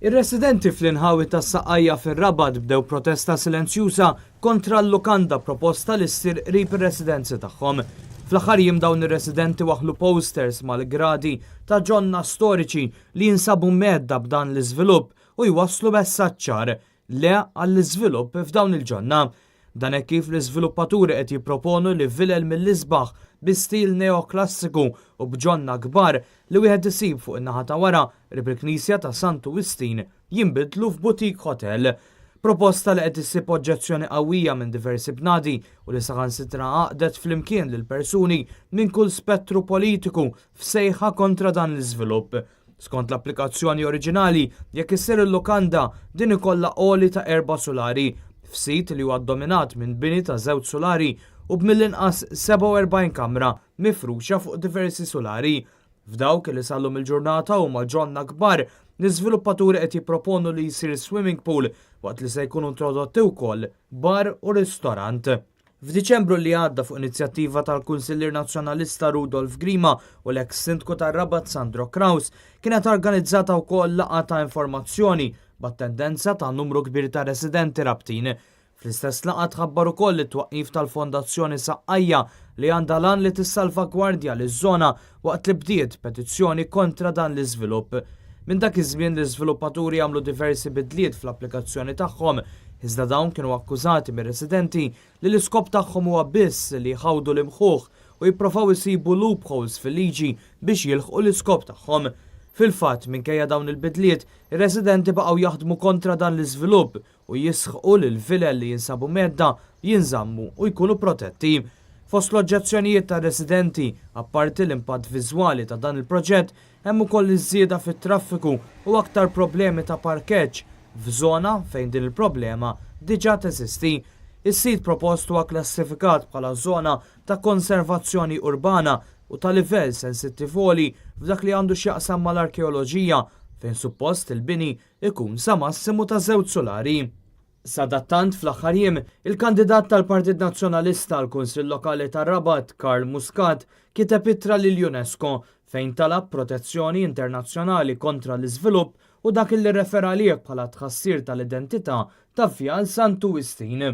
Ir-residenti fl-inħawi tas-Saqqajja fir-Rabat bdew protesta silenzjuża kontra l-lukanda proposta li ssir qrib ir-residenzi tagħhom. Fl-aħħar jiem dawn ir-residenti waħħlu posters mal-gradi ta' ġonna storiċi li jinsabu mhedda b'dan l-iżvilupp u jwasslu messaġġ ċar, le għall-iżvilupp f'dawn il-ġonna. Dan hekk kif l-iżviluppaturi qed jipproponu li vilel mill-isbaħ bi stil neoklassiku u b'ġonna kbar li wieħed isib fuq in-naħa ta' wara qrib il-Knisja ta' Santu Wistin jinbidlu f'boutique hotel. Proposta li qed issib oġġezzjoni qawwija minn diversi bnadi u li saħansitra għaqdet flimkien lil persuni minn kull spettru politiku f'sejħa kontra dan l-iżvilupp. Skont l-applikazzjoni oriġinali, jekk issir il-lukanda, din ikollha għoli ta' erba' sulari, f'sit li huwa ddominat minn bini ta' żewġ sulari u b'mill-inqas 47 kamra mifruxa fuq diversi sulari. F'dawk li sal-lum il-ġurnata huma ġonna kbar, l-iżviluppaturi qed jipproponu li jsir swimming pool waqt li se jkunu introdotti wkoll bar u ristorant. F'Diċembru li għadda fuq inizjattiva tal-Kunsillier Nazzjonalista Rudolf Grima u l-eks Sindku tar-Rabat Sandro Craus kienet organizzata wkoll laqgħa ta' informazzjoni b'attendenza ta' numru kbir ta' residenti Rabtin. Fl-istess laqgħa tħabbar ukoll it-twaqqif tal-Fondazzjoni Saqqajja li għandha l-għan li tissalvagwardja liż-żona waqt li bdiet petizzjoni kontra dan l-iżvilupp. Minn dak iż-żmien l-iżviluppaturi għamlu diversi bidliet fl-applikazzjoni tagħhom Iżda dawn kienu akkużati mir-residenti li l-iskop tagħhom huwa biss li jħawdu l-imħuħ u jipprovaw isibu loopholes fil-liġi biex jilħqu l-iskop tagħhom. Fil-fatt, minkejja dawn il-bidliet, ir-residenti baqgħu jaħdmu kontra dan l-iżvilupp u jisħqu li l-vilel li jinsabu mhedda jinżammu u jkunu protetti. Fost l-oġġezzjonijiet tar-residenti, apparti l-impatt viżwali ta' dan il-proġett, Hemm ukoll iż-żieda fit-traffiku u aktar problemi ta' parkeġġ f'żona fejn din il-problema diġà teżisti. Is-sit propost huwa kklassifikat bħala żona ta' konservazzjoni urbana u ta' livell sensittiv għoli f'dak li għandu x'jaqsam mal-arkeoloġija fejn suppost il-bini ikun sa massimu ta' żewġ sulari. Sadattant, fl-aħħar jiem, il-kandidat tal-Partit Nazzjonalista għall-Kunsill Lokali tar-Rabat, Karl Muscat, kiteb ittra lill-UNESCO fejn talab protezzjoni internazzjonali kontra l-iżvilupp u dak li rrefera għalih bħala tħassir tal-identità ta' Vjal Santu Wistin.